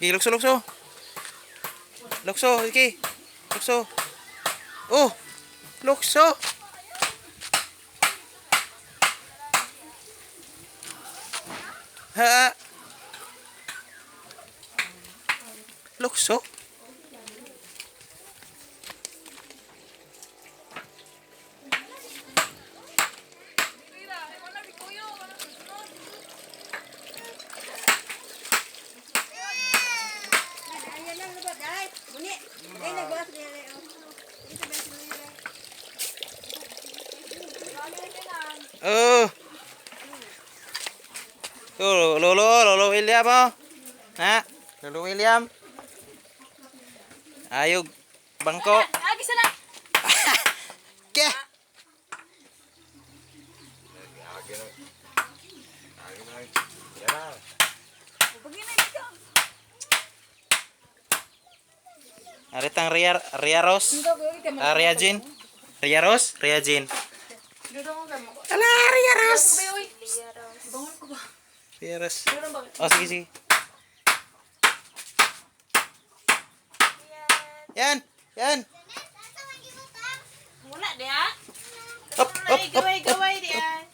Sige, lukso, lukso. Lukso, sige. Lukso. Oh, lukso. Ha. Lukso. Ayan lang lubot ay. Muni. Ay nagbuhat niya oh. Dito ba sila? Oh. Oh, Lolo, Lolo William oh. Ha? Lolo William. Ayog bangko. Ah, gisa na. Ke. Aritang Ria Ria Rose. Ah, Ria Jean. Ria Rose, Ria Jean. Ala, Ria Rose. Ria Rose. Oh, sige, sige. Yan, yan. Wala diha. Up, up, Ay, up, gaway, up. gaway diha.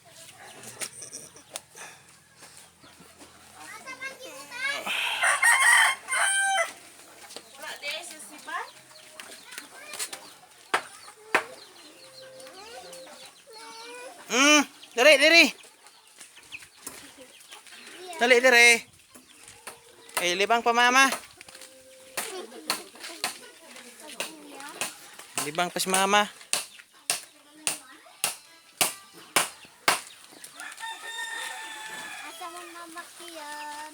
Wala diha sa sipa. Dali, dali. Dali, dali. Ay, libang pa, mama. Libang pa si mama. Asa mo mama kiyan?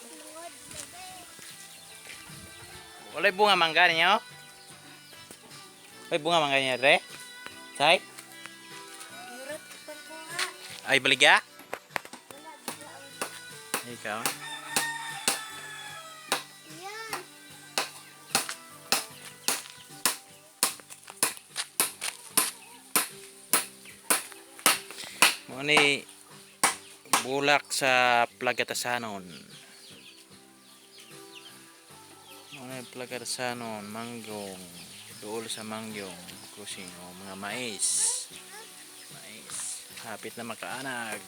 Lungod, bebe. Wala'y bunga mangga ninyo? Wala'y bunga mangga ninyo, re? Say? Murot pa ko nga. Ay, baligya? Ikaw? Yan. Mo ni bulak sa Plagatasanon. Mo ni Plagatasanon, manggong, duol sa mangyong, kusing o mga mais. Mais. Hapit na makaanag.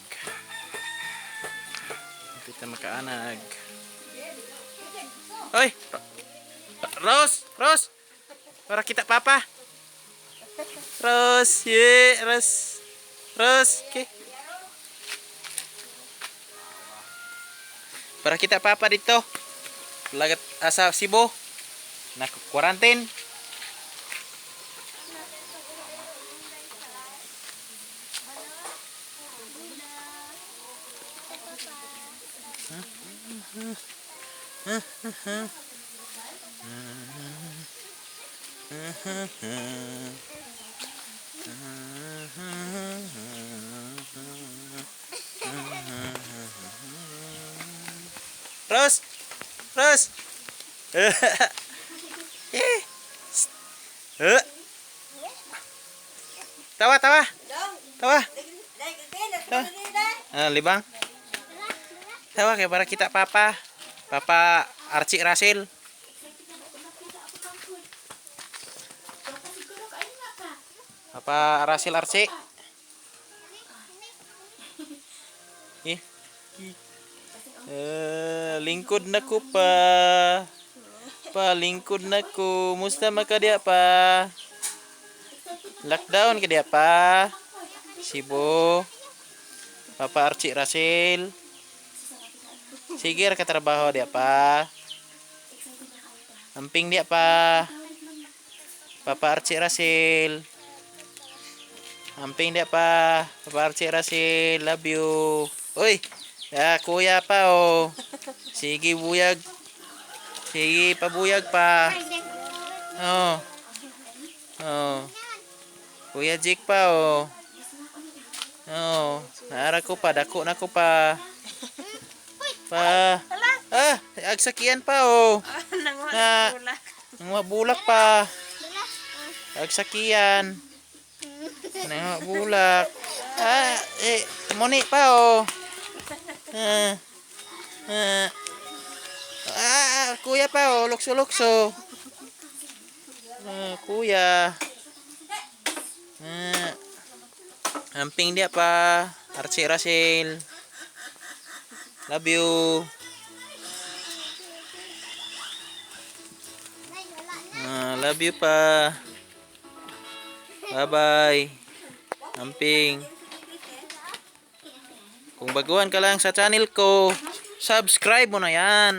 Hapit na makaanag. Hoy! Rose! Rose! Para kita papa. Rose, yeah, Rose. Rose, okay. Para kita papa dito. Lagat asa Cebu. Naka-quarantine. Rose! Rose! Eh. Eh. Tawa, tawa. Dong. Tawa. Dai dai dai dai. Ah, libang. Tawa kay para kita papa. Papa Archie Russell. Papa Russell Archie. Eh. Eh, lingkod na ko pa. Pa, lingkod na ko. Musta makadya pa? Lockdown kadya pa? Cebu. Papa Archie Russell. Sige, ra katrabaho diya pa. Amping diya pa. Papa Archie Russell. Amping diya pa. Papa Archie Russell, love you. Uy, ah, kuya pa oh. Sige, buyag. Sige, pabuyag pa. Oh. Oh. Kuya Jake pa oh. Oh, naara ko pa, dako na ko pa. Pa. Ah, agsakian pa oh. Nanguha Na. sa bulak. Nanguha bulak pa. Agsakian. Nanguha bulak. Ah, eh, muni pa oh. Ah. Ah. Ah, kuya pa oh, lukso-lukso. Ah, kuya. Ah. Amping dia pa. Archie Russell. Love you. Nay, wala na. Ah, love you pa. Bye-bye. Amping. Kung baguhan ka lang sa channel ko, subscribe mo na yan.